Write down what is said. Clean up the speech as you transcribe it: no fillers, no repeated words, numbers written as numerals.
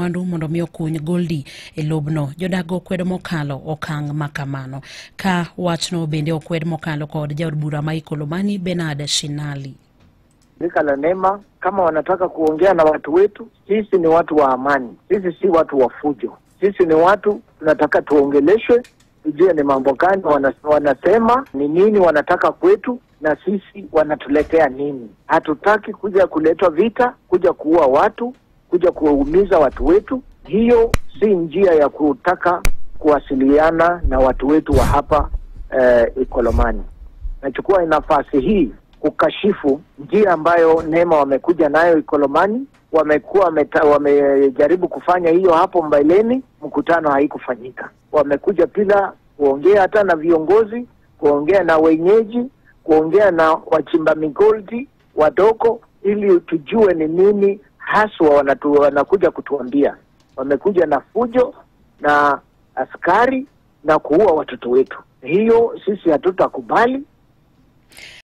mwandu mondo mi okuny goldi e lobno. Jodago kwedo mokalo okang' makamano. Ka wachno bende okwed mokalo kod jaod bura ma Ikolomani Bernard Shinali. Shirika la NEMA kama wanataka kuongea na watu wetu, sisi ni watu wa amani, sisi si watu wa fujo. Sisi ni watu tunataka tuongeleshwe, tujue ni mambo gani wanasema, ni nini wanataka kwetu, na sisi wanatuletea nini. Hatutaki kuja kuletwa vita, kuja kuua watu, kuja kuumiza watu wetu. Hiyo si njia ya kutaka kuwasiliana na watu wetu wa hapa Ikolomani. Nachukua nafasi hii kukashifu njia ambayo NEMA wamekuja nayo Ikolomani. Wamekuwa wamejaribu kufanya hiyo hapo mbeleni, mkutano haikufanyika. Wamekuja bila kuongea hata na viongozi, kuongea na wenyeji, kuongea na wachimba migoldi wadogo, ili tujue ni nini haswa wanakuja kutuambia. Wamekuja na fujo na askari na kuua watoto wetu. Hiyo sisi hatutakubali.